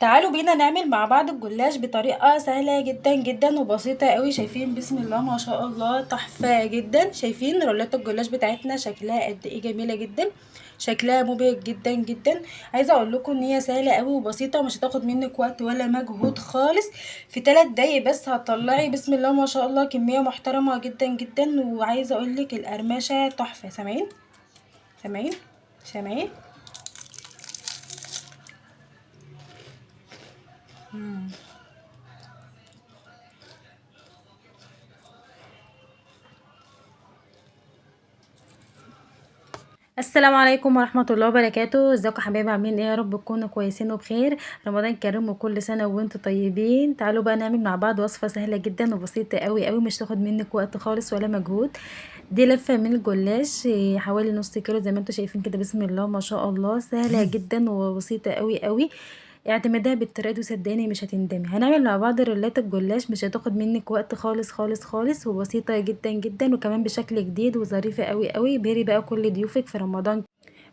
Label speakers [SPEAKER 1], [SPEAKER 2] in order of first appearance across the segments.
[SPEAKER 1] تعالوا بينا نعمل مع بعض الجلاش بطريقة سهلة جدا جدا وبسيطة قوي. شايفين بسم الله ما شاء الله تحفة جدا. شايفين رولات الجلاش بتاعتنا شكلها قد ايه جميلة جدا، شكلها مبهج جدا جدا. عايزه اقول لكم ان هي سهلة قوي وبسيطة ومش هتاخد منك وقت ولا مجهود خالص. في 3 دقايق بس هتطلعي بسم الله ما شاء الله كمية محترمه جدا جدا. وعايزه اقول لك القرمشه تحفة. سامعين سامعين سامعين؟ السلام عليكم ورحمة الله وبركاته. ازيكم يا حبايبي، عاملين ايه؟ يا رب تكونوا كويسين وبخير. رمضان كريم وكل سنة وانتم طيبين. تعالوا بقى نعمل مع بعض وصفة سهلة جدا وبسيطة قوي قوي، مش تاخد منك وقت خالص ولا مجهود. دي لفة من الجلاش حوالي نص كيلو زي ما انتم شايفين كده، بسم الله ما شاء الله، سهلة جدا وبسيطة قوي قوي. اعتمدها بالطريقة دي وصدقيني مش هتندمي. هنعمل مع بعض رولات الجلاش، مش هتاخد منك وقت خالص خالص خالص، وبسيطة جدا جدا، وكمان بشكل جديد وظريفه قوي قوي. بهري بقى كل ضيوفك في رمضان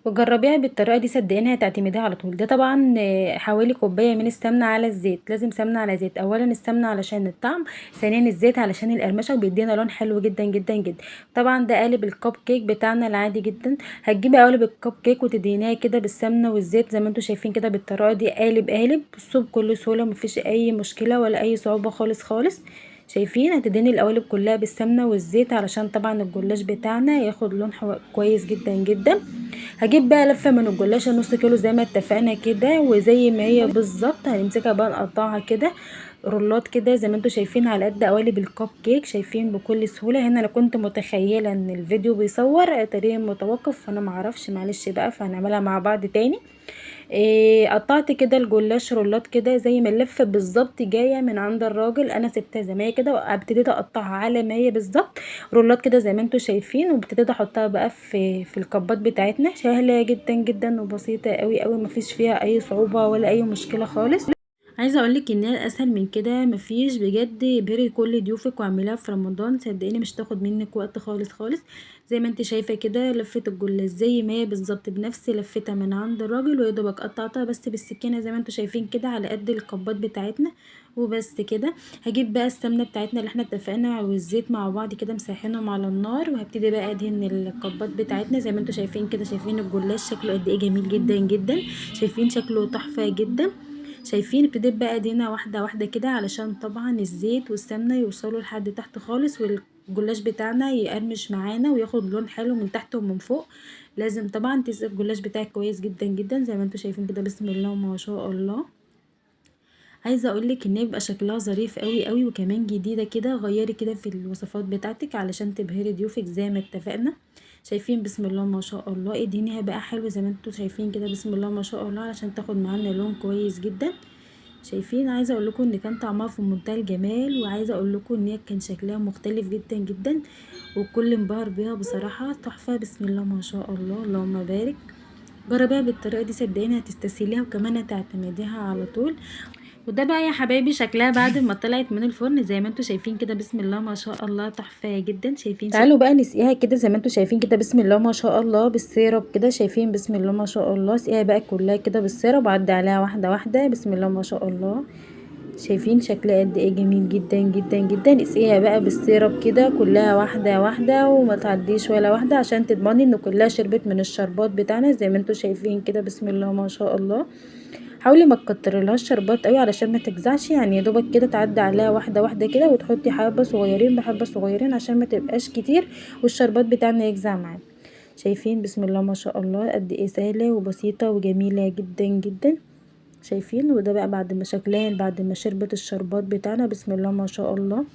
[SPEAKER 1] وجربيها بالطريقة دي، صدقيني هتعتمديها على طول. ده طبعا حوالي كوباية من السمنة على الزيت، لازم سمنه على زيت. اولا السمنة علشان الطعم، ثانيا الزيت علشان القرمشه وبيدينا لون حلو جدا جدا جدا. طبعا ده قالب الكب كيك بتاعنا العادي جدا. هتجيبي قالب الكب كيك وتدهنيها كده بالسمنه والزيت زي ما انتم شايفين كده بالطريقة دي، قالب قالب بصوا بكل سهولة، مفيش اي مشكلة ولا اي صعوبة خالص خالص. شايفين؟ هتدهني القوالب كلها بالسمنه والزيت علشان طبعا الجلاش بتاعنا ياخد لون كويس جدا جدا. هجيب بقى لفه من الجلاشه نص كيلو زي ما اتفقنا كده، وزي ما هي بالظبط هنمسكها بقى نقطعها كده رولات كده زي ما انتم شايفين على قد قوالب الكب كيك. شايفين بكل سهولة. هنا انا كنت متخيله ان الفيديو بيصور تقريبا متوقف، فانا معرفش، معلش بقى، فهنعملها مع بعض تاني. قطعت كده الجلاش رولات كده زي ما اللفة بالظبط جاية من عند الراجل، انا سبتها زي ما هي كده وابتديت اقطعها على ما هي بالظبط رولات كده زي ما انتم شايفين، وابتديت احطها بقى في الكبات بتاعتنا. سهلة جدا جدا وبسيطة قوي قوي، مفيش فيها اي صعوبة ولا اي مشكلة خالص. عايزه اقولك ان هي اسهل من كده مفيش بجد. ابهري كل ضيوفك واعمليها في رمضان، صدقيني مش تاخد منك وقت خالص خالص. زي ما انت شايفه كده لفه الجلاش زي ما هي بالظبط بنفس لفتها من عند الراجل، ويا دوبك قطعتها بس بالسكينة زي ما انتوا شايفين كده على قد الكبات بتاعتنا وبس كده. هجيب بقى السمنة بتاعتنا اللي احنا اتفقنا والزيت مع بعض كده مسيحينهم على النار، وهبتدي بقى ادهن الكبات بتاعتنا زي ما انتوا شايفين كده. شايفين الجلاش شكله قد ايه جميل جدا جدا، شايفين شكله تحفة جدا. شايفين؟ ابتديت بقى ادهنها واحدة واحدة كده علشان طبعا الزيت والسمنه يوصلوا لحد تحت خالص، والجلاش بتاعنا يقرمش معانا وياخد لون حلو من تحت ومن فوق. لازم طبعا تسقي الجلاش بتاعك كويس جدا جدا زي ما انتوا شايفين كده، بسم الله ما شاء الله. عايزه اقولك ان هي بيبقى شكلها ظريف قوي قوي، وكمان جديدة كده. غيري كده في الوصفات بتاعتك علشان تبهري ضيوفك زي ما اتفقنا. شايفين بسم الله ما شاء الله؟ ادهنيها بقى حلو زي ما انتوا شايفين كده، بسم الله ما شاء الله، علشان تاخد معانا لون كويس جدا. شايفين؟ عايزه اقول لكم ان كان طعمها في منتهى الجمال، وعايزه اقول لكم ان هي كان شكلها مختلف جدا جدا، والكل انبهر بيها بصراحة، تحفة بسم الله ما شاء الله، اللهم بارك. جربيها بالطريقة دي صدقيني هتستسهليها وكمان هتعتمديها على طول. وده بقى يا حبايبي شكلها بعد ما طلعت من الفرن زي ما انتوا شايفين كده، بسم الله ما شاء الله، تحفة جدا. شايفين؟ تعالوا بقى نسقيها كده زي ما انتوا شايفين كده، بسم الله ما شاء الله، بال syrup كده. شايفين بسم الله ما شاء الله؟ سقيها بقى كلها كده بال syrup، وعدي عليها واحدة واحدة، بسم الله ما شاء الله. شايفين شكلها قد ايه جميل جدا جدا جدا. اسقيها بقى بال syrup كده كلها واحدة واحدة، وما تعديش ولا واحدة عشان تضمني ان كلها شربت من الشربات بتاعنا زي ما انتوا شايفين كده، بسم الله ما شاء الله. حاولي ما تكترلهاش شربات قوي علشان ما تجزعش، يعني يا دوبك كده تعدي عليها واحدة واحدة كده، وتحطي حبه صغيرين بحبه صغيرين عشان ما تبقاش كتير والشربات بتاعنا يجزع معانا. شايفين بسم الله ما شاء الله قد ايه سهلة وبسيطة وجميلة جدا جدا. شايفين؟ وده بقى بعد ما شكلها بعد ما شربت الشربات بتاعنا، بسم الله ما شاء الله.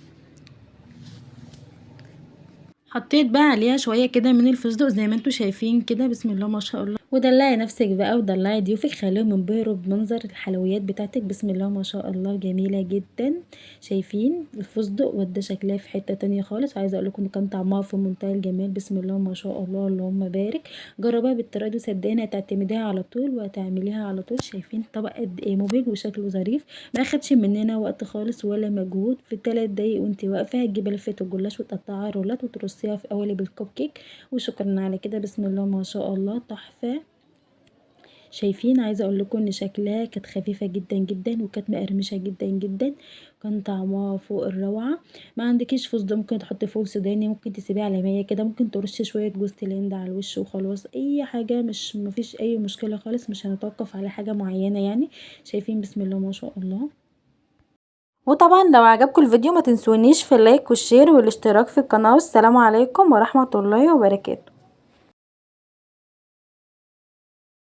[SPEAKER 1] حطيت بقى عليها شوية كده من الفستق زي ما انتوا شايفين كده، بسم الله ما شاء الله. ودلعي نفسك بقى ودلعي ضيوفك، خليهم ينبهروا بمنظر الحلويات بتاعتك، بسم الله ما شاء الله، جميلة جدا. شايفين الفستق وده شكلها في حتة تانية خالص. عايزه اقول لكم ان كان طعمها في منتهى الجمال، بسم الله ما شاء الله، اللهم بارك. جربوها بالطريقة دي صدقيني هتعتمديها على طول وهتعمليها على طول. شايفين طبق قد ايه مبهج وشكله ظريف، ما اخدش مننا وقت خالص ولا مجهود. في 3 دقايق وانت واقفة هتجيبي لفه الجلاش وتقطعيها رولات وترصيها في قوالب الكب كيك، وشكرا على كده. بسم الله ما شاء الله تحفة. شايفين؟ عايزه اقول لكم ان شكلها كانت خفيفة جدا جدا، وكانت مقرمشه جدا جدا، كان طعمها فوق الروعة. ما عندكيش فستق ممكن تحطي فول سوداني، ممكن تسيبيها على ما هي كده، ممكن ترشي شوية جوز الهند على الوش وخلاص، اي حاجة، مش مفيش اي مشكلة خالص، مش هنتوقف على حاجة معينة يعني. شايفين؟ بسم الله ما شاء الله. وطبعا لو عجبكم الفيديو ما تنسونيش في ال like وال share والاشتراك في القناة. والسلام عليكم ورحمة الله وبركاته.